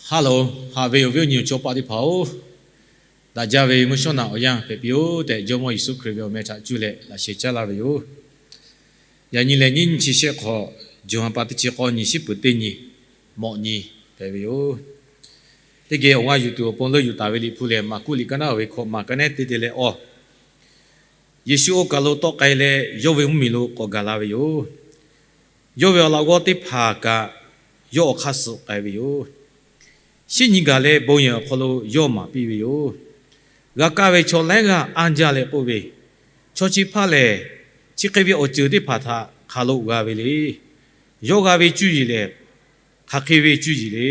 Haˉ loˬ, haꞈ ve awˬ viˉ awˬ nyi awˬ chaw paˆ teˇ hpaˍ-oˬ, daꞈ jaˇ ve mvuhˇ shawˉ naꞈ awˬ yanˇ hpehꞈ piˇ-oˆ tehꞈ, Jawˇmawˇ Yeˍsuˆ Hkriꞈ ve awˬ meh htaꞈ cuˇ leh laꞈ sheh caˉ laˇ ve yoˬ. Yaꞈ nyi lehˬ, nyiˇ nyi chi shehˆ hk'awꞈ, June ha pa teˇ chi k'awˇ nyi, shiˉ peuˬ teˇ nyi, mawꞈ nyi hpehꞈ ve yoˬ. Teˇ geh awˬ g'aˇ yuˬ tuˬ awˬ pon leuˆ yuˬ taˍ ve Liꞈ hpu lehˬ, Maˍkuˆ liꞈ ka naˉ ve hkawꞈ maˬ ka nehˉ te te leh awˬ Yeˍsuˆ oˇ kaˬ lo tawˆ k'ai leh, yawˇ ve mvuhˇmiˬ lo k'awꞈ gaˬ la ve yoˬ. Yawˇ ve awˬ laꞈ g'awˇ teˇ hpaˍ kaꞈ yawˇ awˬ hk'aˇ suh k'ai ve yoˬ. Shinˉ nyi gaˬ leh, bon yehˬ awˬ hk'aw lo yawˇ maˍ piˇ ve yoˬ. G'a kaˇ ve chaw laiˉ g'aˇ anˇ jaˇ leh k'oˆ ve, Chaw chi hpaˇ lehˬ, chi hk'e ve awˬ ceuˬ teˇ hpaˍ htaꞈ hk'aˬ lo g'a ve le. Yawˇ g'a ve cuˇ yiˍ lehˬ, hk'aˬ hk'e ve cuˇ yiˍ le.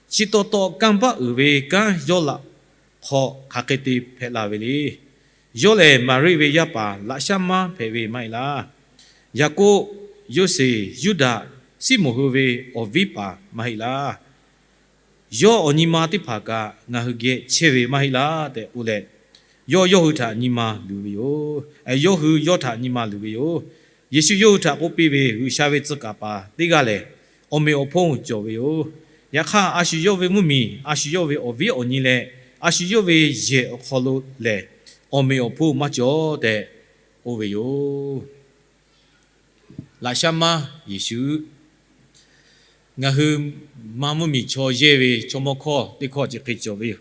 Chi taw taw kanˇ paˆ uiˍ ve kanˉ yawˇ laꞈ hk'aw hk'aˬ hk'e te hpehꞈ la ve le. Yawˇ lehˬ, Maˍriˆ ve yaˇ paˍ laꞈ shaˉ maˇ hpehꞈ ve maˇ heˆ laˇ. Yaˍkoˆ, Yoˇseˍ, Yuˇdaꞈ, Siˉmonˍ hui ve awˬ viˉ paˍ maˇ heˆ laˇ. Yawˇ awˬ nyi ma teˇ hpaˍ kaꞈ ngaˬ hui geh chehˇ ve maˇ heˆ laˇ tehꞈ k'oˆ leh, yawˇ yawˇ hui htaꞈ nyi ma luˬ ve yoˬ. Yawˇ hui yawˇ htaꞈ nyi ma luˬ ve yoˬ. Yeˍsuˆ yawˇ hui htaꞈ k'oˆ piˇ ve, G'uiˬsha ve tcuh kaˍ paˍ teˇ g'aˇ lehˬ, awˬ meꞈ awˬ hponˇ cawˬ ve yoˬ. Yaꞈ hk'aˇ, a shu yawˇ ve mvuhˇmiˬ, a shu yawˇ ve awˬ viˉ awˬ nyi leh, a shu yawˇ ve yehˬ awˬ hk'aw lo lehˬ, awˬ meꞈ awˬ hponˇ maˇ cawˬ tehꞈ k'oˆ ve yoˬ. Laꞈ shaˉ maˇ Yeˍsuˆ. Ngaˬ hui maˇ mvuhˇmiˬ chaw yehˇ ve chaw mawˇ hkawˇ teˇ hkawˇ chi hk'e cawˬ ve yoˬ.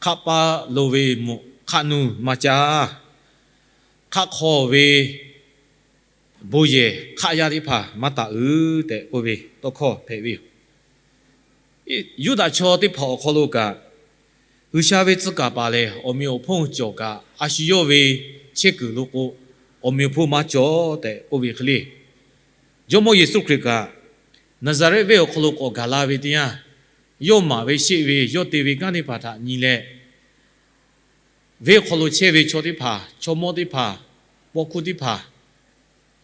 Hk'aˆ paˆ lo ve mvuhꞈ hk'aˆ nuˇ maˇ caˇ. Hk'aˆ hk'aw ve bon yehˬ hk'aˆ yaˇ teˇ hpaˍ maˇ taˍ uiˍ tehꞈ k'oˆ ve tawˇ hkawˇ hpehꞈ ve yoˬ. Yuˇdaꞈ chaw teˇ hpaˍ awˬ hk'aw lo kaꞈ, G'uiˬsha ve tcuh kaˍ paˍ lehˬ, awˬ meꞈ awˬ hponˇ cawˬ kaꞈ, a shu yawˇ ve chehˇ kuiˬ lo k'o, awˬ meꞈ awˬ hponˇ maˇ cawˬ tehꞈ k'oˆ ve hk'e le. Jawˇmawˇ Yeˍsuˆ Hkriꞈ kaꞈ, Naˍzaˍrehˆ venˇ awˬ hk'aw lo k'awꞈ gaˬ la ve teˇ yanˇ, yawˇ maˍ ve sheˆ ve yawˇ te ve kanˉ teˇ hpaˍ htaꞈ nyi leh, venˇ awˬ hk'aw lo chehˇ ve chaw teˇ hpaˍ, chaw mawˇ teˇ hpaˍ, paw hkuˇ teˇ hpaˍ,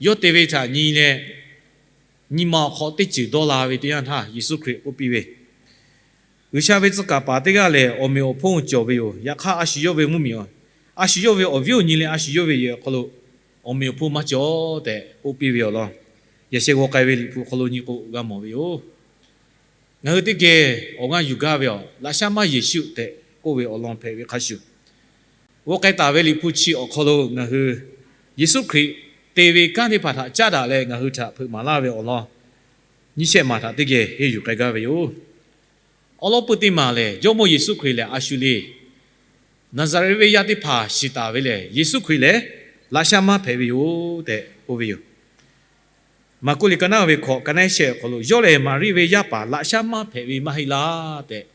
yawˇ te ve htaꞈ nyi leh, nyi ma awˬ hk'aw teˇ ceuˬ dawˇ la ve teˇ yanˇ htaˇ, Yeˍsuˆ Hkriꞈ k'oˆ piˇ ve, G'uiˬsha ve tcuh kaˍ paˍ teˇ g'aˇ lehˬ, awˬ meꞈ awˬ hponˇ cawˬ ve yoˬ. Yaꞈ hk'aˇ, a shu yawˇ ve mvuhˇmiˬ, a shu yawˇ ve awˬ viˉ awˬ nyi leh a shu yawˇ ve yehˬ awˬ hk'aw lo awˬ meꞈ awˬ hponˇ maˇ cawˬ tehꞈ k'oˆ piˇ ve awˬ lawn, yaꞈ sheh g'aw k'ai ve Liꞈ hpu awˬ hk'aw lo nyi k'o g'a mawˬ ve yoˬ. Ngaˬ hui teˇ geh awˬ g'aˇ yuˬ gaˇ ve awˬ laꞈ shaˉ maˇ Yeˍsuˆ tehꞈ k'oˆ ve awˬ lawn hpehꞈ ve hk'a shuˍ, g'aw k'ai taˍ ve Liꞈ hpu chi awˬ hk'aw lo ngaˬ hui Yeˍsuˆ Hkriꞈ te ve kanˉ teˇ hpaˍ htaꞈ caˉ daꞈ leh ngaˬ hui htaꞈ hpeuꞈ maˍ laˇ ve awˬ lawn, nyiˇ shehˆ maˬ htaꞈ teˇ geh henˇ yuˬ k'ai gaˇ ve yoˬ. Awˉ lawˉ peuˇ teˇ maˬ lehˬ, Jawˇmawˇ Yeˍsuˆ Hkriꞈ lehˬ a shu le. Naˍzaˍrehˆ venˇ yaˇ teˇ hpaˍ shiˍ taˍ ve lehˬ, Yeˍsuˆ Hkriꞈ lehˬ laꞈ shaˉ maˇ hpehꞈ ve yoˬ tehꞈ k'oˆ ve yoˬ. Maˍkuˆ liꞈ ka naˉ ve hkawꞈ ka nehˉ shehˆ awˬ hk'aw lo, yawˇ lehˬ Maˍriˆ ve yaˇ paˍ laꞈ shaˉ maˇ hpehꞈ ve maˇ heˆ laˇ tehꞈ,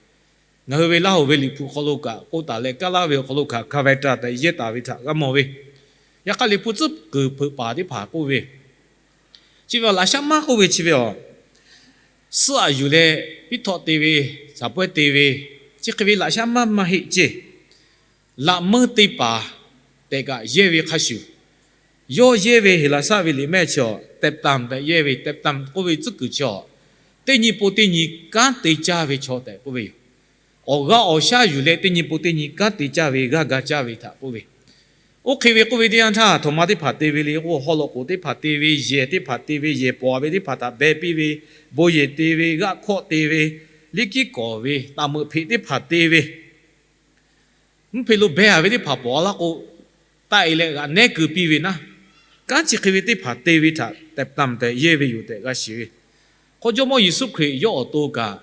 ngaˬ hui ve Laˇ hoꞈ ve Liꞈ hpu hk'aw lo kaꞈ k'oˆ taˍ leh, Kaˇ laˇ ve awˬ hk'aw lo kaꞈ character tehꞈ yehˇ taˍ ve htaꞈ g'a mawˬ ve. Yaꞈ hk'aˇ, Liꞈ hpu tcuhˉ kuiˬ hpeuꞈ paˍ teˇ hpaˍ k'oˆ ve, chi ve awˬ laꞈ shaˉ maˇ k'oˆ ve chi ve awˬ, suhˆ aꞈ yuˬ leh piˉ htawˆ te ve, shaˍ pawehˇ te ve, chi hk'e ve laꞈ shaˉ maˇ maˇ heˆ ceˇ. Laꞈ meuˇ te paˍ tehꞈ kaꞈ yehˇ ve hk'a shuˍ, yawˇ yehˇ ve Heˍlaˍsaˆ ve liꞈ mehˆ chi awˬ teptan tehꞈ yehˇ ve, teptan k'oˆ ve tcuhˉ kuiˬ chi awˬ, teˇ nyi po teˇ nyi kanˉ te caˇ ve chaw tehꞈ k'oˆ ve yoˬ. Awˬ g'aˇ awˬ shaˉ yuˬ leh teˇ nyi po teˇ nyi kanˉ te caˇ ve, g'aˇ ga caˇ ve htaꞈ k'oˆ ve. Oˇ hk'e ve k'oˆ ve teˇ yanˇ htaˇ, htoꞈ ma teˇ hpaˍ te ve le k'o, haw loꞈ k'oˍ teˇ hpaˍ te ve, yehˬ teˇ hpaˍ te ve, yehˬ pawˍ ve teˇ hpaˍ htaꞈ beh piˇ ve, bon yehˬ te ve, g'aˆ hkawˆ te ve, liˇ kiˉ kawˍ ve, taˍ meuꞈ hpeꞈ teˇ hpaˍ te ve, mvuhˇ hpeꞈ lo beh a ve teˇ hpaˍ pawˍ a laˇ k'o, taˆ e leh g'aꞈ nehˉ keu piˇ ve naˉ, kanˉ chi hk'e ve teˇ hpaˍ te ve htaꞈ teptan tehꞈ yehˇ ve yoˬ tehꞈ g'a shiˍ ve. Hk'aw Jawˇmawˇ Yeˍsuˆ Hkriꞈ yawˇ awˬ to kaꞈ,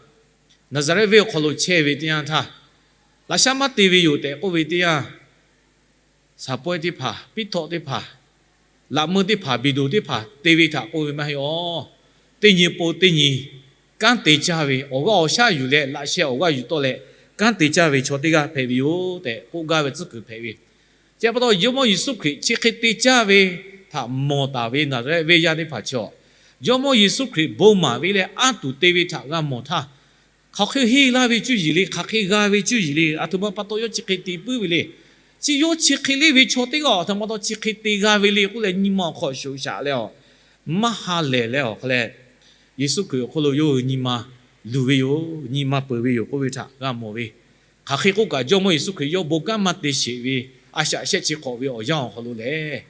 Naˍzaˍrehˆ venˇ awˬ hk'aw lo chehˇ ve teˇ yanˇ htaˇ, laꞈ shaˉ maˇ te ve yoˬ tehꞈ k'oˆ ve teˇ yanˇ, shaˍ pawehˇ teˇ hpaˍ, piˉ htawˆ teˇ hpaˍ, laꞈ meuˇ teˇ hpaˍ, biˬ doˍ teˇ hpaˍ te ve htaꞈ k'oˆ ve maˇ heˆ awˬ. Teˇ nyi po teˇ nyi kanˉ te caˇ ve, awˬ g'aˇ awˬ shaˉ yuˬ leh laꞈ sheh awˬ g'aˇ yuˬ tawˆ leh kanˉ te caˇ ve chaw teˇ g'aˇ hpehꞈ ve yoˬ tehꞈ k'oˆ gaˇ ve tcuhˉ kuiˬ hpehꞈ ve. Chi pa taw, Jawˇmawˇ Yeˍsuˆ Hkriꞈ chi hk'e te caˇ ve htaꞈ mawˬ taˍ ve Naˍzaˍrehˆ venˇ yaˇ teˇ hpaˍ chi awˬ, Jawˇmawˇ Yeˍsuˆ Hkriꞈ bon maˍ ve leh anˇ tuˬ te ve htaꞈ g'a mawˬ htaˇ, hk'aˬ hk'e henˇ laˇ ve cuˇ yiˍ le, hk'aˬ hk'e g'a ve cuˇ yiˍ le, aˬ htoꞈ ma pa taw yawˇ chi hk'e te puiˉ ve le. Chi yawˇ chi hk'e leˇ ve chaw teˇ g'aˇ aˬ htoꞈ ma pa taw chi hk'e te g'a ve le k'oˆ leh, nyi ma awˬ hk'aw shoꞈ shaꞈ leh awˬ, maˇ ha lehˬ leh awˬ hk'a leh, Yeˍsuˆ Hkriꞈ awˬ hk'aw lo yawˇ hui nyi ma luˬ ve yoˬ, nyi ma peuˬ ve yoˬ k'oˆ ve htaꞈ g'a mawˬ ve. Hk'aˬ hk'e k'oˆ kaꞈ, Jawˇmawˇ Yeˍsuˆ Hkriꞈ yawˇ bon kanˉ maˇ te sheˍ ve, a shaꞈ shehˆ chi hk'awꞈ ve awˬ yanˇ awˬ hk'aw lo lehˬ,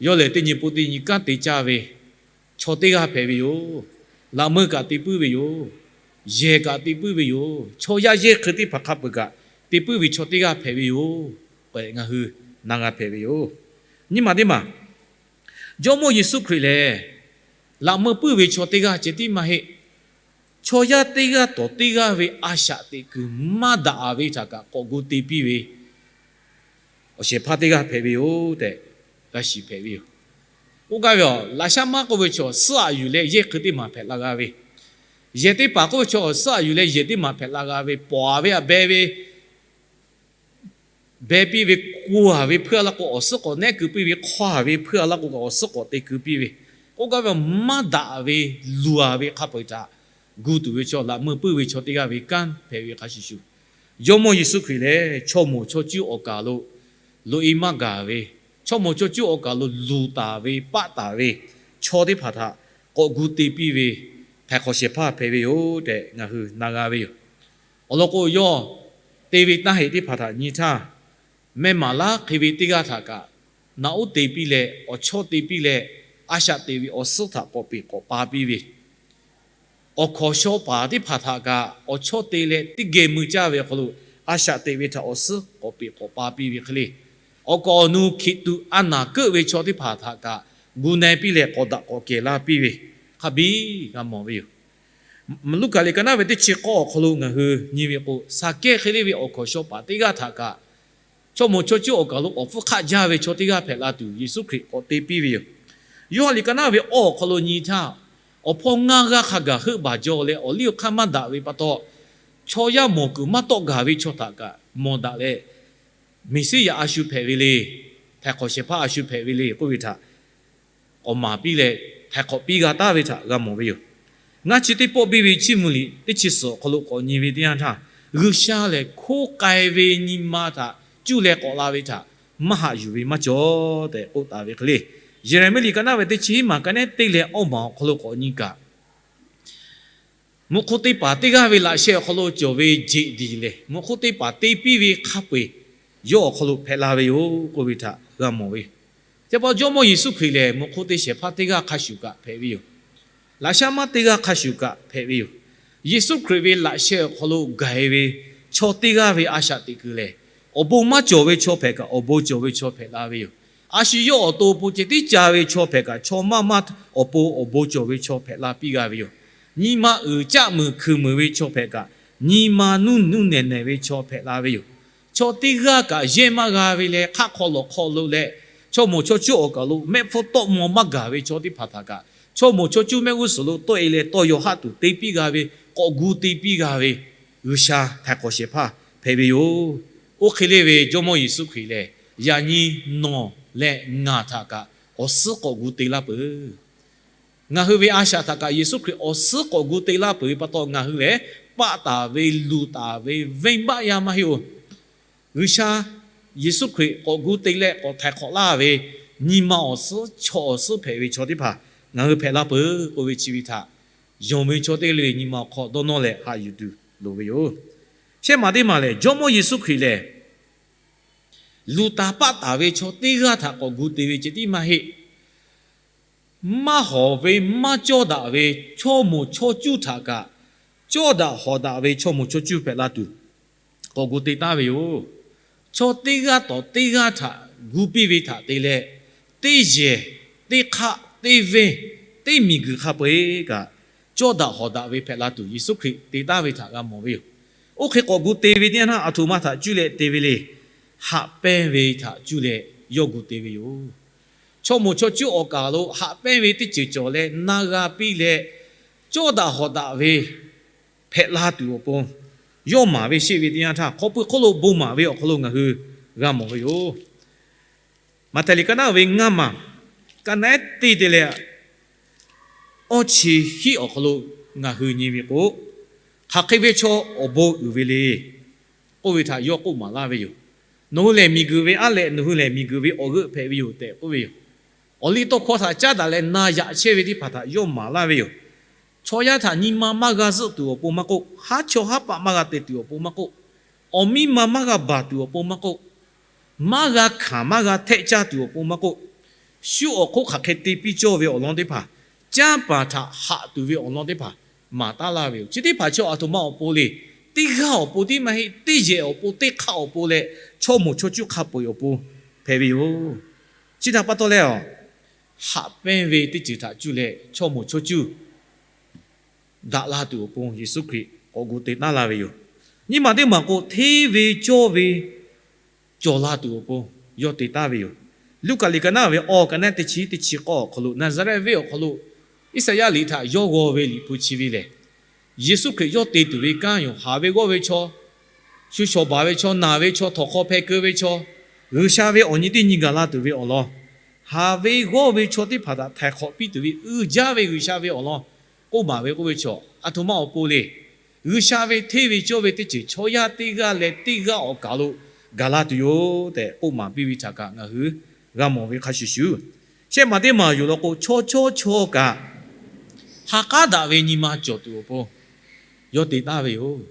yawˇ lehˬ teˇ nyi po teˇ nyi kanˉ te caˇ ve chaw teˇ g'aˇ hpehꞈ ve yoˬ. Laꞈ meuˇ kaꞈ te puiˉ ve yoˬ. yehˬ kaꞈ te puiˉ ve yoˬ. Chaw yaˇ yehˇ hk'e teˇ hpaˍ hk'a peuˬ kaꞈ te puiˉ ve chaw teˇ g'aˇ hpehꞈ ve yoˬ. Ngaˬ hui na g'a hpehꞈ ve yoˬ. Nyiˇ maˬ teˇ maˬ, Jawˇmawˇ Yeˍsuˆ Hkriꞈ lehˬ, laꞈ meuˇ puiˉ ve chaw teˇ g'aˇ ceh tiˉ maˇ heˆ. Chaw yaˇ teˇ g'aˇ tawˍ teˇ g'aˇ ve a shaꞈ teꞈ kuiˬ maˇ daꞈ ve htaꞈ kaꞈ k'awꞈ gu te piˇ ve awˬ shehˍ hpaˇ teˇ g'aˇ hpehꞈ ve yoˬ tehꞈ g'a shiˍ hpehꞈ ve yoˬ. K'oˆ gaˇ ve, laꞈ shaˉ maˇ k'oˆ ve chaw suhˉ aꞈ yuˬ leh yehˇ hk'e teˇ maˬ hpehꞈ la g'a ve, yehˬ teˇ paˍ k'oˆ ve chaw suhˉ aꞈ yuˬ leh yehˬ teˇ maˬ hpehꞈ la g'a ve, pawˍ ve aꞈ beh ve, beh piˇ ve, ku a ve hpuiˇ a laˇ k'o awˬ suhˉ k'awꞈ nehˉ keu piˇ ve, hk'aw a ve hpuiˇ a laˇ k'o awˬ suhˉ k'awꞈ te keu piˇ ve, k'oˆ gaˇ ve maˇ daꞈ ve, luˬ a ve hk'a peu-eˬ htaꞈ gu tuˬ ve chaw, laꞈ meuˇ puiˉ ve chaw teˇ g'aˇ ve kanˉ hpehꞈ ve hk'a shuˍ shuˍ, Jawˇmawˇ Yeˍsuˆ Hkriꞈ lehˬ chaw moˍ chaw cuˇ awˬ kaˬ lo loꞈ-e maˇ gaˬ ve, chaw moˍ chaw cuˇ awˬ kaˬ lo luˬ taˍ ve, paˆ taˍ ve chaw teˇ hpaˍ htaꞈ k'awꞈ gu te piˇ ve htaiˍ hk'awꞈ shehˍ hpaˇ hpehꞈ ve yoˬ tehꞈ ngaˬ hui na g'a ve yoˬ. Awˬ lawn k'o, yawˇ te ve taˇ heꞈ teˇ hpaˍ htaꞈ nyi htaˇ, meh maˍ laˉ hk'e ve teˇ g'aˇ htaꞈ kaꞈ naꞈ uˉ te piˇ leh, awˬ chawˇ te piˇ leh, a shaꞈ teꞈ ve awˬ suhˉ htaꞈ k'awꞈ peꞈ k'awꞈ pa piˇ ve, awˬ hkawnˍ shaw paˍ teˇ hpaˍ htaꞈ kaꞈ awˬ chawˇ te leh teˇ geh mui caˇ ve awˬ hk'aw lo a shaꞈ teꞈ ve htaꞈ awˬ suhˉ k'awꞈ peꞈ k'awꞈ pa piˇ ve hk'e le, awˬ kaˍ awˬ nu hkiꞈ tuꞈ a naˍ keuˆ ve chaw teˇ hpaˍ htaꞈ kaꞈ gu na piˇ leh k'awꞈ daꞈ k'awꞈ kehˬ laˇ piˇ ve hk'a biˇ g'a mawˬ ve yoˬ. Luˉkaꞈ liꞈ ka naˉ ve teˇ chi k'awˇ awˬ hk'aw lo ngaˬ hui nyi ve k'o, Saˍkehˇ hk'e le ve awˬ hkawnˍ shaw paˍ teˇ g'aˇ htaꞈ kaꞈ chaw moˍ chaw cuˇ awˬ kaˬ lo k'awꞈ hpfuhˇ hk'aˆ jaˇ ve chaw teˇ g'aˇ hpehꞈ la tuˬ Yeˍsuˆ Hkriꞈ k'awꞈ te piˇ ve yoˬ. Yoˇhanˬ liꞈ ka naˉ ve awˇ awˬ hk'aw lo nyi htaˇ, awˬ hpawˇ ngaˇ g'aˇ hk'a gaˬ heuˆ baˬ jaw leh awˬ liˇ awˬ hk'aˇ maˇ daꞈ ve pa taw, chaw yaˇ mawˬ kuiˬ maˇ tawˆ gaˬ ve chaw htaꞈ kaꞈ mawˬ daꞈ leh, Meˍsiˉyaꞈ a shu hpehꞈ ve le, htaiˍ hk'awꞈ shehˍ hpaˇ a shu hpehꞈ ve le k'oˆ ve htaꞈ k'awꞈ maˍ piˇ leh, htaiˍ hk'awꞈ piˇ g'a taˍ ve htaꞈ g'a mawˬ ve yoˬ. Ngaˇ chi teˇ pawˆ biˇ ve chiˇ mvuh liꞈ teˇ chi suhˍ awˬ hk'aw lo k'awꞈ nyi ve teˇ yanˇ htaˇ, G'uiˬsha lehˬ hkoˉ k'ai ve nyi ma htaꞈ cuˇ leh k'awꞈ la ve htaꞈ maˇ haꞈ yuˬ ve maˇ cawˬ tehꞈ k'oˆ taˍ ve hk'e le, Yeˍraˍmiˆ liꞈ ka naˉ ve teˇ chi hiˉ maˬ ka nehˉ teˇ leh awˇ maˬ awˬ hk'aw lo k'awꞈ nyi kaꞈ, mvuhꞈ hk'oˆ teˇ hpaˍ teˇ g'aˇ ve laꞈ sheh awˬ hk'aw lo cawˬ ve jeꞈ diˬ lehˬ, mvuhꞈ hk'oˆ teˇ hpaˍ te piˇ ve hk'a peu-eˬ yawˇ awˬ hk'aw lo hpehꞈ la ve yoˬ k'oˆ ve htaꞈ g'a mawˬ ve yoˬ. Chi pa Jawˇmawˇ Yeˍsuˆ Hkriꞈ lehˬ, mvuhꞈ hk'oˆ teˇ shehˍ hpaˇ teˇ g'aˇ hk'a shuˍ kaꞈ hpehꞈ ve yoˬ. Laꞈ shaˉ maˇ teˇ g'aˇ hk'a shuˍ kaꞈ hpehꞈ ve yoˬ. Yeˍsuˆ Hkriꞈ ve laꞈ sheh awˬ hk'aw lo gaˬ-e ve chaw teˇ g'aˇ ve a shaꞈ teꞈ kuiˬ lehˬ, awˬ bon maˇ cawˬ ve chaw hpehꞈ kaꞈ awˬ bon cawˬ ve chaw hpehꞈ la ve yoˬ. A shu yawˇ awˬ to awˬ pon ceh tiˉ ca ve chaw hpehꞈ kaꞈ, chaw maˇ maˇ awˬ pon awˬ bon cawˬ ve chaw hpehꞈ la piˇ g'a ve yoˬ. Nyi ma uiˍ caˆ muiˬ hkuiˬ muiˬ ve chaw hpehꞈ kaꞈ, nyi ma nuˇ nuˇ nehˬ nehˬ ve chaw hpehꞈ la ve yoˬ. Chaw teˇ g'aˇ kaꞈ yehˇ maˇ g'a ve leh hk'aˆ hk'aw lawˬ hk'aw lo leh, chaw moˍ chaw cuˇ awˬ kaˬ lo mehˆ hpfuhˇ tawˆ maw maˇ gaˬ ve chaw teˇ hpaˍ htaꞈ kaꞈ, chaw moˍ chaw cuˇ mehˆ g'uˇ suhˍ lo tawˆ-e leh tawˇ yaw haˆ tuˬ te piˇ g'a ve, k'awꞈ gu te piˇ g'a ve G'uiˬsha htaiˍ hk'awꞈ shehˍ hpaˇ hpehꞈ ve yoˬ. Oˇ hk'e le ve Jawˇmawˇ Yeˍsuˆ Hkriꞈ lehˬ, yaꞈ nyi nawˬ leh ngaˬ htaꞈ kaꞈ awˬ suhˉ k'awꞈ gu te laˇ peuˬ. Ngaˬ hui ve a shaꞈ htaꞈ kaꞈ Yeˍsuˆ Hkriꞈ awˬ suhˉ k'awꞈ gu te laˇ peuˬ ve pa taw, ngaˬ hui lehˬ paˆ taˍ ve, luˬ taˍ ve, venˇbaˆ yaˇ maˇ heˆ-oˬ. G'uiˬsha Yeˍsuˆ Hkriꞈ k'awꞈ gu te leh k'awꞈ htaiˍ hk'awꞈ laˇ ve nyi ma awˬ suhˉ, chaw awˬ suhˉ hpehꞈ ve chaw teˇ hpaˍ ngaˬ hui hpehꞈ la peuˬ k'oˆ ve chi ve htaꞈ yonˍ ve chaw teˇ g'aˇ le le nyi ma awˬ hk'aw dawˇ nawˇ leh haꞈ yuˬ tuˬ loˍ ve yoˬ. Shehˆ maˬ teˇ maˬ lehˬ, Jawˇmawˇ Yeˍsuˆ Hkriꞈ lehˬ luˬ taˍ paˆ taˍ ve chaw teˇ g'aˇ htaꞈ k'awꞈ gu te ve ceh tiˉ maˇ heˆ. Maˇ hawˍ ve, maˇ cawˇ daꞈ ve chaw moˍ chaw cuˇ htaꞈ kaꞈ, cawˇ daꞈ hawˍ daꞈ ve chaw moˍ chaw cuˇ hpehꞈ la tuˬ k'awꞈ gu te taˍ ve yoˬ. Chaw teˇ g'aˇ tawˍ teˇ g'aˇ htaꞈ gu piˇ ve htaꞈ te leh, teˇ yehˬ, teˇ hk'aˆ, teˇ venˇ, teˇ miˬguiˬ hk'a peu-eˬ kaꞈ, cawˇ daꞈ hawˍ daꞈ ve hpehꞈ la tuˬ Yeˍsuˆ Hkriꞈ te taˍ ve htaꞈ g'a mawˬ ve yoˬ. Oˇ hk'e k'awꞈ gu te ve teˇ yanˇ htaˇ, aˬ htoꞈ ma htaꞈ cuˇ leh te ve le. Haꞈ pehnˇ ve htaꞈ cuˇ leh yawˇ gu te ve yoˬ. Chaw moˍ chaw cuˇ awˬ kaˬ lo haꞈ pehnˇ ve teˇ ceuˬ cawˬ leh na g'a piˇ leh, cawˇ daꞈ hawˍ daꞈ ve hpehꞈ la tuˬ awˬ pon, yawˇ maˍ ve sheˆ ve teˇ yanˇ htaˇ, hk'aw pui hk'oˆ lo bon maˍ ve awˬ hk'aw lo ngaˬ hui g'a mawˬ ve yoˬ. Maꞈhtehˍ liꞈ ka naˉ ve ngaˇ maˬ, ka naˉ teˇ te leh awˇ chi hiˆ awˬ hk'aw lo ngaˬ hui nyi ve k'o, hk'aˬ hk'e ve chaw awˬ bon uiˍ ve le k'oˆ ve htaꞈ yawˇ k'oˆ maˍ laˇ ve yoˬ. Nawˬ hui lehˬ miˬguiˬ ve aˉ leh, nawˬ hui lehˬ miˬguiˬ ve awˬ g'euˆ hpehꞈ ve yoˬ tehꞈ k'oˆ ve yoˬ. Awˬ liˇ tawˇ hkawˇ htaꞈ caˉ daꞈ leh na yaꞈ chehˇ ve teˇ hpaˍ htaꞈ yawˇ maˍ laˇ ve yoˬ. Chaw yaˇ htaꞈ nyi ma maˇ g'a zuhˆ tuˬ awˬ pon maˇ k'oˆ, haˉ chaw haˉ paˆ maˇ g'a te tuˬ awˬ pon maˇ k'oˆ, awˬ miˇ ma maˇ g'a baˬ tuˬ awˬ pon maˇ k'oˆ, maˇ g'a hkanˍ maˇ g'a htehˆ caˇ tuˬ awˬ pon maˇ k'oˆ, shu awˬ hk'oˆ hk'aˬ hk'e te piˇ cawˇ ve awˬ lawn teˇ hpaˍ, canˇ paˍ htaꞈ haꞈ tuˬ ve awˬ lawn teˇ hpaˍ, maˍ taˉ laˇ ve yoˬ. Chi teˇ hpaˍ chaw aˬ htoꞈ ma awˬ pon le. Teˇ g'aˇ awˬ pon tiˉ maˇ heˆ, teˇ yehˬ awˬ pon, teˇ hk'aˆ awˬ pon leh, chaw moˍ chaw cuˇ hk'a peu-eˬ awˬ pon hpehꞈ ve yoˬ. Chi htaꞈ pa taw leh, haꞈ pehnˇ ve teˇ ceuˬ htaꞈ cuˇ leh chaw moˍ chaw cuˇ daꞈ la tuˬ awˬ pon Yeˍsuˆ Hkriꞈ k'awꞈ gu te taˉ la ve yoˬ. Nyiˇ maˬ teˇ maˬ k'o, hteˇ ve cawˇ ve cawˬ la tuˬ awˬ pon yawˇ te taˉ ve yoˬ. Luˉkaꞈ liꞈ ka naˉ ve awˬ ka naˉ teˇ chi teˇ chi k'awˇ awˬ hk'aw lo, Naˍzaˍrehˆ venˇ awˬ hk'aw lo Iˉsaˍyaˆ liꞈ htaꞈ yawˇ g'aw ve liꞈ hpu chi ve lehˬ, Yeˍsuˆ Hkriꞈ yawˇ te tuˬ ve kanˉ yoˬ. Haˍ ve g'awˇ ve chaw, shu shawˍ baˬ ve chaw, naˬ ve chaw, htawnˍ hk'aw hpeh keu ve chaw, G'uiˬsha ve awˬ nyi teˇ nyi gaˬ la tuˬ ve awˬ lawn, haˍ ve g'awˇ ve chaw teˇ hpaˍ htaꞈ htaiˍ hk'awꞈ piˇ tuˬ ve uiˍ jaˇ ve G'uiˬsha ve awˬ lawn k'oˆ maˍ ve k'oˆ ve chaw, aˬ htoꞈ ma awˬ pon le. G'uiˬsha ve hteˇ ve cawˇ ve teˇ ceuˬ chaw yaˇ teˇ g'aˇ leh teˇ g'aˇ awˬ kaˍ lo gaˬ la tuˬ yoˬ tehꞈ k'oˆ maˍ piˇ ve htaꞈ kaꞈ ngaˬ hui g'a mawˬ ve hk'a shuˍ shuˍ, shehˆ maˬ teˇ maˬ yoˬ law k'o, chaw chaw chaw kaꞈ ha k'aˉ daꞈ ve nyi ma cawˬ tuˬ awˬ pon yawˇ te taˉ ve yoˬ.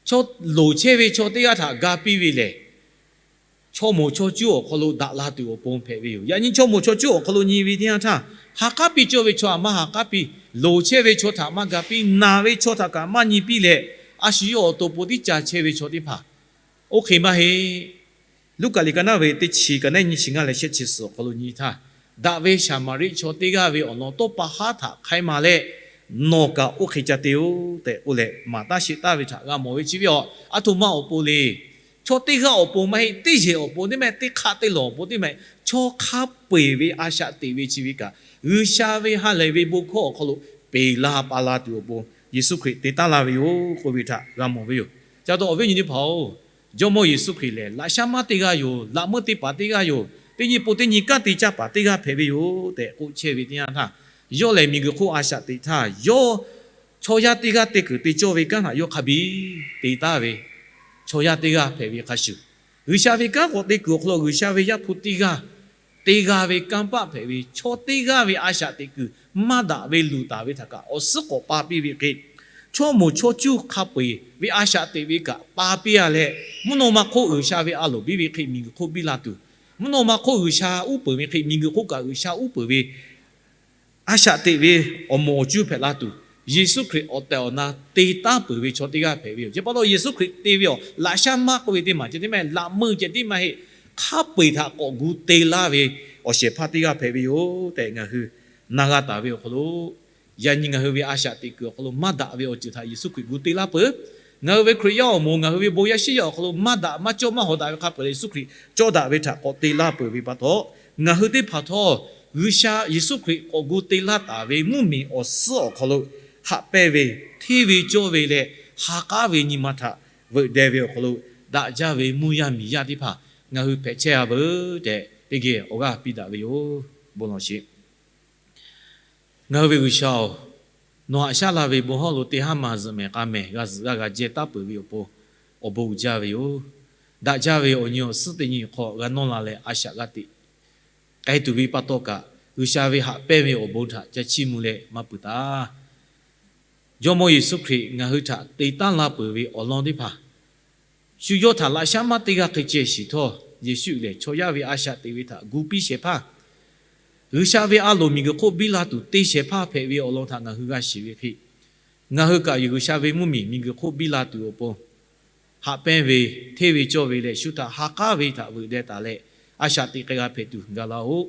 Chaw loˍ chehˇ ve chaw teˇ g'aˇ htaꞈ ga piˇ ve lehˬ, chaw moˍ chaw cuˇ awˬ hk'aw lo daꞈ la tuˬ awˬ pon hpehꞈ ve yoˬ. Yaꞈ nyi chaw moˍ chaw cuˇ awˬ hk'aw lo nyi ve teˇ yanˇ htaˇ, ha k'aˉ piˇ cawˇ ve chaw htaꞈ maˇ ha k'aˉ piˇ, loˍ chehˇ ve chaw htaꞈ maˇ ga piˇ, naˬ ve chaw htaꞈ kaꞈ maˇ nyi piˇ leh, a shu yawˇ awˬ to po tiˉ ca chehˇ ve chaw teˇ hpaˍ oˇ hk'e maˇ heˆ. Luˉkaꞈ liꞈ ka naˉ ve teˇ chi ka naˉ nyi chi ngaˇ leh shehˆ chi suhˍ awˬ hk'aw lo nyi htaˇ, daꞈ ve Saˍmaˍriˆ chaw teˇ g'aˇ ve awˬ lawn tawˇ pa haˉ htaꞈ hk'aiˉ ma leh, nawˬ kaꞈ oˇ hk'e ca te-oˬ tehꞈ k'oˆ leh maˍ taˉ sheˆ taˍ ve htaꞈ g'a mawˬ ve chi ve yoˬ. Aˬ htoꞈ ma awˬ pon le. Chaw teˇ g'aˇ awˬ pon maˇ heˆ, teˇ yehˬ awˬ pon teˇ maˇ heˆ, teˇ hk'aˆ teˇ lawˬ awˬ pon teˇ maˇ heˆ, chaw hk'a peu-eˬ ve a shaꞈ teꞈ ve chi ve kaꞈ, G'uiˬsha ve ha lehˬ ve bon hkawˇ awˬ hk'aw lo peˬ la pa la tuˬ awˬ pon Yeˍsuˆ Hkriꞈ te taˉ la ve yoˬ k'oˆ ve htaꞈ g'a mawˬ ve yoˬ. Ca taw awˬ viˉ nyi teˇ hpaˍ-oˬ, Jawˇmawˇ Yeˍsuˆ Hkriꞈ lehˬ laꞈ shaˉ maˇ teˇ g'aˇ yoˬ. Laꞈ meuˇ te paˍ teˇ g'aˇ yoˬ. Teˇ nyi pon teˇ nyi kanˉ te caˇ paˍ teˇ g'aˇ hpehꞈ ve yoˬ tehꞈ k'oˆ chehˇ ve teˇ yanˇ htaˇ, yawˇ lehˬ miˬguiˬ hk'oˆ a shaꞈ teꞈ htaˇ, yawˇ chaw yaˇ teˇ g'aˇ te kuiˬ te cawˇ ve kanˉ htaꞈ yawˇ hk'a biˇ te taˍ ve chaw yaˇ teˇ g'aˇ hpehꞈ ve hk'a shuˍ, G'uiˬsha ve kanˉ k'awꞈ te kuiˬ awˬ hk'aw lo G'uiˬsha ve Yaˇ hpu teˇ g'aˇ te g'a ve kanˇ paˆ hpehꞈ ve chaw teˇ g'aˇ ve a shaꞈ teꞈ kuiˬ maˇ daꞈ ve luˬ taˍ ve htaꞈ kaꞈ awˬ suhˉ k'awꞈ pa piˇ ve hk'e, chaw moˍ chaw cuˇ hk'a peu-eˬ ve a shaꞈ teꞈ ve kaꞈ pa piˇ-a leh, mvuhˇ naw ma hk'oˆ G'uiˬsha ve a loˍ biˇ ve hk'e miˬguiˬ hk'oˆ biˇ la tuˬ, mvuhˇ naw ma hk'oˆ G'uiˬsha uˉ peunˍ ve hk'e miˬguiˬ hk'oˆ kaꞈ G'uiˬsha uˉ peunˍ ve a shaꞈ teꞈ ve awˬ moˍ awˬ cuˇ hpehꞈ la tuˬ, Yeˍsuˆ Hkriꞈ awˬ tehˬ awˬ na te taˉ peuˬ ve chaw teˇ g'aˇ hpehꞈ ve yoˬ. Chi pa taw Yeˍsuˆ Hkriꞈ te ve awˬ laꞈ shaˉ maˇ k'oˆ ve teˇ maˬ ceh tiˉ maˇ heˆ, laꞈ meuˇ ceh tiˉ maˇ heˆ, hk'a peu-eˬ htaꞈ k'awꞈ gu te laˇ ve awˬ shehˍ hpaˇ teˇ g'aˇ hpehꞈ ve yoˬ tehꞈ ngaˬ hui na g'a taˍ ve awˬ hk'aw lo, yaꞈ nyi ngaˬ hui ve a shaꞈ teꞈ kuiˬ awˬ hk'aw lo maˇ daꞈ ve awˬ ceuˬ htaꞈ Yeˍsuˆ Hkriꞈ gu te laˇ peuˬ. Ngaˬ hui ve Hkriꞈ yaˇ awˬ moˍ, ngaˬ hui ve bon yaˇ shiˉ yaˇ awˬ hk'aw lo maˇ daꞈ maˇ cawˇ maˇ hawˍ daꞈ ve hk'a peu-eˬ Yeˍsuˆ Hkriꞈ cawˇ daꞈ ve htaꞈ k'awꞈ te laˇ peuˬ ve pa taw, ngaˬ hui teˇ hpaˍ htawˇ G'uiˬsha Yeˍsuˆ Hkriꞈ k'awꞈ gu te laˇ taˍ ve mvuhˇmiˬ awˬ suhˉ awˬ hk'aw lo haꞈ pehnˇ ve, hteˇ ve cawˇ ve leh ha k'aˉ ve nyi ma htaꞈ veuꞈ deh ve awˬ hk'aw lo daꞈ jaˇ ve mvuhˇ yaˇ miˬ yaˇ teˇ hpaˍ ngaˬ hui hpehꞈ chehˇ-a veuˬ tehꞈ teˇ geh awˬ g'aˇ piˇ daꞈ ve yoˬ. Bon lawˬ sheˍ. Ngaˬ hui ve G'uiˬsha-oˬ, nawˬ haꞈ shaˉ la ve bon hawˉ lo teˇ haˉ ma zuhꞈ mehˍ k'a mehˍ g'a zuhꞈ g'a g'a jehˇ taˉ peuˬ ve awˬ pon awˬ bon uiˍ jaˇ ve yoˬ. Daꞈ jaˇ ve awˬ nyi awˬ suhˉ teˇ nyi hk'aw g'a nawˇ la leh a shaꞈ g'a teꞈ k'ai tuˬ ve pa taw kaꞈ, G'uiˬsha ve haꞈ pehnˇ ve awˬ bon htaꞈ ca chiˇ mvuh leh maˇ peuˬ taˍ. Jawˇmawˇ Yeˍsuˆ Hkriꞈ ngaˬ hui htaꞈ te taˉ la peuˬ ve awˬ lawn teˇ hpaˍ, shu yawˇ htaꞈ laꞈ shaˉ maˇ teˇ g'aˇ hk'e ceh shiˍ htawˇ, Yeˍsuˆ lehˬ chaw yaˇ ve a shaꞈ teꞈ ve htaꞈ gu piˇ shehˍ hpaˇ, G'uiˬsha ve a loˍ miˬguiˬ hk'oˆ biˇ la tuˬ te shehˍ hpaˇ hpehꞈ ve awˬ lawn htaꞈ ngaˬ hui g'a shiˍ ve hk'e, ngaˬ hui kaꞈ G'uiˬsha ve mvuhˇmiˬ miˬguiˬ hk'oˆ biˇ la tuˬ awˬ pon haꞈ pehnˇ ve, hteˇ ve cawˇ ve leh shu htaꞈ ha k'aˉ ve htaꞈ veuꞈ deh taˍ leh, a shaꞈ teꞈ k'ai g'a hpehꞈ tuˬ gaˬ la-oˬ.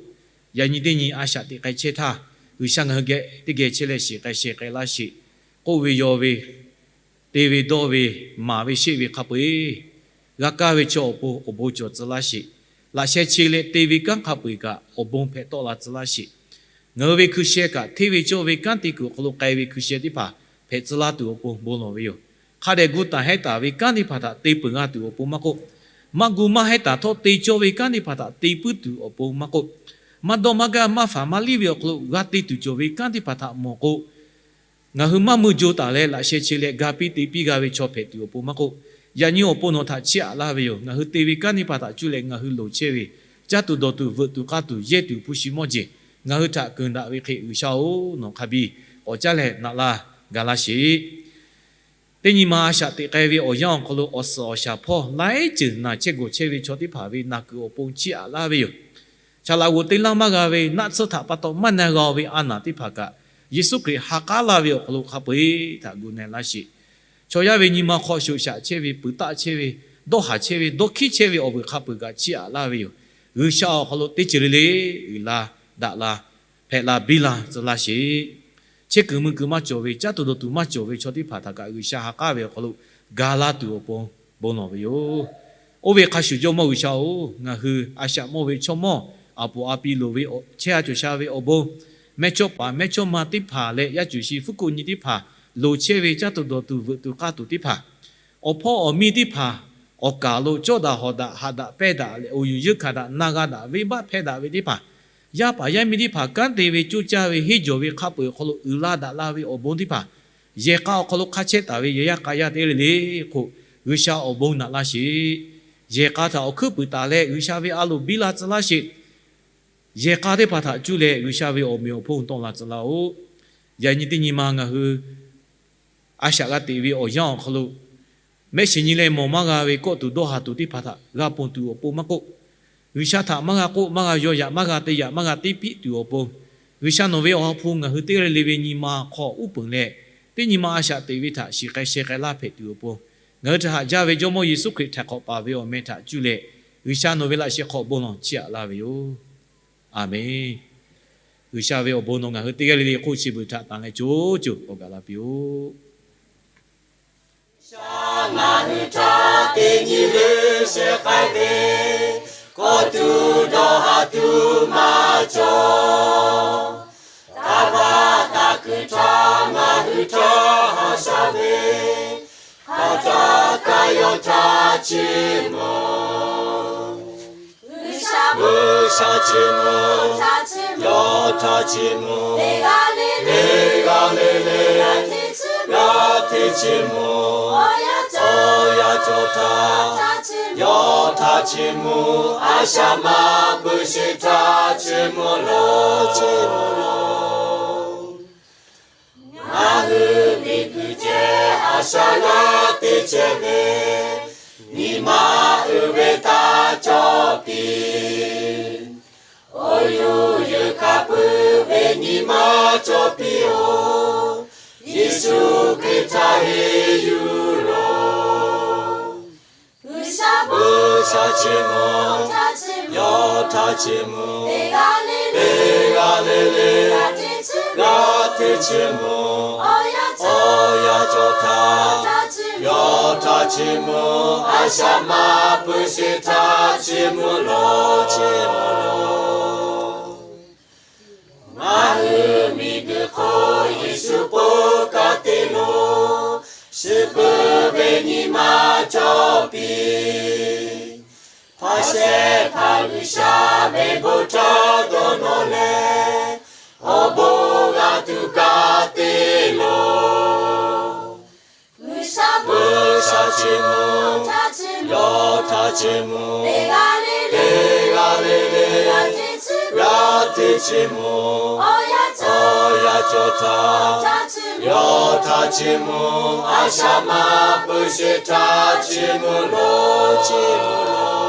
Yaꞈ nyi teˇ nyi a shaꞈ teꞈ k'ai chehˇ htaˇ, G'uiˬsha ngaˬ hui geh teˇ geh chehˇ leh shiˍ k'ai sheh k'ai laˇ sheˍ. K'oˆ ve yaw ve, te ve dawˇ ve, maˍ ve sheˆ ve hk'a peu-eˬ, g'a kaˇ ve chaw awˬ pon awˬ bon cawˬ tcuh laˇ sheˍ. Laꞈ sheh che leh te ve kanˉ hk'a peu-eˬ kaꞈ awˬ bon hpehꞈ tawˆ la tcuh laˇ sheˍ. Ngaˬ hui ve hkui sheh kaꞈ hteˇ ve cawˇ ve kanˉ te kuiˬ awˬ hk'aw lo k'ai ve hkui sheh teˇ hpaˍ hpehꞈ tcuh laˇ tuˬ awˬ pon bon lawˬ ve yoˬ. Hk'a dehꞈ gu taˍ hehˉ taˍ ve kanˉ teˇ hpaˍ htaꞈ te peuˬ g'a tuˬ awˬ pon maˇ k'oˆ, maˇ gu maˇ hehˉ taˍ htawˇ te cawˇ ve kanˉ teˇ hpaˍ htaꞈ te puiˉ tuˬ awˬ pon maˇ k'oˆ, maˇ dawˇ maˇ gaˇ maˇ faˍ maˇ liˇ ve awˬ hk'aw lo g'a te tuˬ cawˬ ve kanˉ teˇ hpaˍ htaꞈ mawˬ k'o, ngaˬ hui maˇ mui jo taˍ leh laꞈ sheh che leh ga piˇ te piˇ g'a ve chaw hpehꞈ tuˬ awˬ pon maˇ k'oˆ, yaꞈ nyi awˬ pon nawˬ htaꞈ chiˇ aꞈ laˇ ve yoˬ. Ngaˬ hui te ve kanˉ teˇ hpaˍ htaꞈ cuˇ leh ngaˬ hui loˍ chehˇ ve, caˇ tuˬ dawˬ tuˬ veuꞈ tuˬ k'aˇ tuˬ yehˇ tuˬ hpu shi mawˇ jeˬ ngaˬ hui htaꞈ keunˍ daꞈ ve hk'e, G'uiˬsha-oˬ, nawˬ hk'a biˇ k'awꞈ caˉ leh naꞈ laˇ gaˬ laˇ sheˍ. Teˇ nyi ma a shaꞈ teꞈ k'ai ve awˬ yanˇ awˬ hk'aw lo awˬ suhˍ awˬ shaˍ hpawˇ laiˉ ceuˬ naˬ chehˇ gawˬ chehˇ ve chaw teˇ hpaˍ ve naˬ kuiˬ awˬ pon chiˇ aꞈ laˇ ve yoˬ. Saˍ laꞈ g'oˍ te laˇ maˇ g'a ve naˆ tsuhˇ htaꞈ pa taw maˇ na g'a-o ve a naˬ teˇ hpaˍ kaꞈ, Yeˍsuˆ Hkriꞈ ha k'aˉ laˇ ve awˬ hk'aw lo hk'a peu-eˬ htaꞈ gu na laˇ sheˍ. Chaw yaˇ ve nyi ma hk'aw shoꞈ shaꞈ chehˇ ve, peuˬ taˆ chehˇ ve, dawˇ haˍ chehˇ ve, dawˇ hkiˉ chehˇ ve awˬ veuˬ hk'a peu-eˬ kaꞈ chiˇ aꞈ laˇ ve yoˬ. G'uiˬsha awˬ hk'aw lo teˇ ceuˬ le le uiˍ la, daꞈ la, hpehꞈ la, biˇ la tcuh laˇ sheˍ. Chehˇ kuiˬ mui kuiˬ maˇ cawˬ ve, caˉ tuˬ dawˬ tuˬ maˇ cawˬ ve chaw teˇ hpaˍ htaꞈ kaꞈ G'uiˬsha ha k'aˉ ve awˬ hk'aw lo ga laˇ tuˬ awˬ pon bon lawˬ ve yoˬ. Oˇ ve hk'a shuˍ Jawˇmawˇ G'uiˬsha-oˬ, ngaˬ hui a shaꞈ mawˇ ve chaw mawˇ, aˬ poˍ a pi loˍ ve, chehˇ a cawˬ sha ve awˬ bon, mehˇchawˇpaˍ mehˇchawˇma teˇ hpaˍ leh yaˇ cuˬ shi fuˉ kuˆ nyi teˇ hpaˍ, loˍ chehˇ ve caˉ tuˬ dawˬ tuˬ veuꞈ tuˬ k'aˇ tuˬ teˇ hpaˍ, awˬ hpawˇ awˬ miˇ teˇ hpaˍ, awˬ kaˍ lo cawˇ daꞈ hawˍ daꞈ haꞈ daꞈ pehnˇ daꞈ leh awˬ yuˬ yeunˇ hkanˍ daꞈ na g'a daꞈ venˇbaˆ hpehˇ daꞈ ve teˇ hpaˍ, yaˇ paˍ yaˇ miˇ teˇ hpaˍ kanˉ te ve coˇ caˇ ve henˇ jawˬ ve hk'a peu-eˬ awˬ hk'aw lo uiˍ la daꞈ la ve awˬ bon teˇ hpaˍ, yehˬ k'a awˬ hk'aw lo hk'a chehˇ taˍ ve yehˬ yaˇ k'a yaˇ teˇ g'aˇ le le hk'oˆ G'uiˬsha awˬ bon naꞈ laˇ sheˍ. Yehˬ k'a htaꞈ awˬ hkuiˉ puiˍ taˍ leh G'uiˬsha ve a loˍ biˇ la tcuh laˇ sheˍ. Yehˬ k'a teˇ hpaˍ htaꞈ cuˇ leh G'uiˬsha ve awˬ meꞈ awˬ hponˇ tawˆ la tcuh laˇ-oˆ. Yaꞈ nyi teˇ nyi ma ngaˬ hui a shaꞈ g'a teꞈ ve awˬ yanˇ awˬ hk'aw lo, mehˆ shiˍ nyi leh mawˬ maˇ g'a ve kawˆ tuˬ dawˇ haˍ tuˬ teˇ hpaˍ htaꞈ g'a ponˬ tuˬ awˬ pon maˇ k'oˆ, G'uiˬsha htaꞈ maˇ g'a k'oˆ, maˇ g'a yaw yaꞈ, maˇ g'a te yaꞈ, maˇ g'a teˇ piˆ tuˬ awˬ pon, G'uiˬsha nawˬ ve awˬ ha hpu ngaˬ hui teˇ g'aˇ le le ve nyi ma hk'aw uˉ peunˍ leh, teˇ nyi ma a shaꞈ teꞈ ve htaꞈ shiˍ k'ai sheh k'ai laˇ hpehꞈ tuˬ awˬ pon, ngaˬ hui htaꞈ haꞈ jaˇ ve Jawˇmawˇ Yeˍsuˆ Hkriꞈ htaiˍ hk'awꞈ paˍ ve awˬ meh htaꞈ cuˇ leh, G'uiˬsha nawˬ ve laꞈ sheh hk'aw bon lawˬ chiˇ aꞈ laˇ ve yoˬ. Aˬmenˍ. G'uiˬsha ve awˬ bon nawˬ ngaˬ hui teˇ g'aˇ le le hk'oˆ chi beuꞈ htaꞈ tanˬ leh co co k'awꞈ gaˬ la piˇ-oˆ. G'uiˬsha ngaˬ hui htaꞈ teˇ nyi leuˉ sheh k'ai ve, kawˆ tuˬ dawˇ haˍ tuˬ maˇ cawˬ. Taˇ vaˇ taˇ kuiˬ htaꞈ ngaˬ hui htaꞈ haꞈ shaˍ ve, hk'aˬ htaˇ kaꞈ yawˇ htaꞈ chiˇ mvuh. G'uiˬsha chiˇ mvuh, yawˇ htaꞈ chiˇ mvuh, teˇ g'aˇ le le g'a hteˇ chiˇ mvuh. Awˬ yanˇ cawˬ htaˇ, yawˇ htaꞈ chiˇ mvuh, a shaꞈ maˇ pui sheˍ htaꞈ chiˇ mvuh loˬ, chiˇ mvuh loˬ. Ngaˬ hui miˬguiˬ ceh a shaꞈ g'a teˇ ceh ve, nyi ma uiˍ ve taˇ cawˬ piˇ. Awˬ yuˬ yeunˇ hk'a pui ve nyi ma cawˬ piˇ-oˬ. Yeˍsuˆ Hkriꞈ htaꞈ henˇ yuˬ loˬ. G'uiˬsha chiˇ mvuh, yawˇ htaꞈ chiˇ mvuh, teˇ g'aˇ le le g'a hteˇ chiˇ mvuh. Awˬ yanˇ cawˬ htaˇ, yawˇ htaꞈ chiˇ mvuh, a shaꞈ maˇ pui sheˍ htaꞈ chiˇ mvuh loˬ, chiˇ mvuh loˬ. Ngaˬ hui miˬguiˬ hk'oˆ Yeˍsuˆ po ka te lo, shiˍ pui ve nyi ma cawˬ piˇ. Hpaˇ shehˆ hpaˇ G'uiˬsha ve bon htaˇ dawˇ nawˇ leh, awˬ bon g'a tuˬ ka te lo. G'uiˬsha chiˇ mvuh, yawˇ htaꞈ chiˇ mvuh, teˇ g'aˇ le le g'a hteˇ chiˇ mvuh. Awˬ yanˇ cawˬ htaˇ, yawˇ htaꞈ chiˇ mvuh, a shaꞈ maˇ pui sheˍ htaꞈ chiˇ mvuh loˬ, chiˇ mvuh loˬ.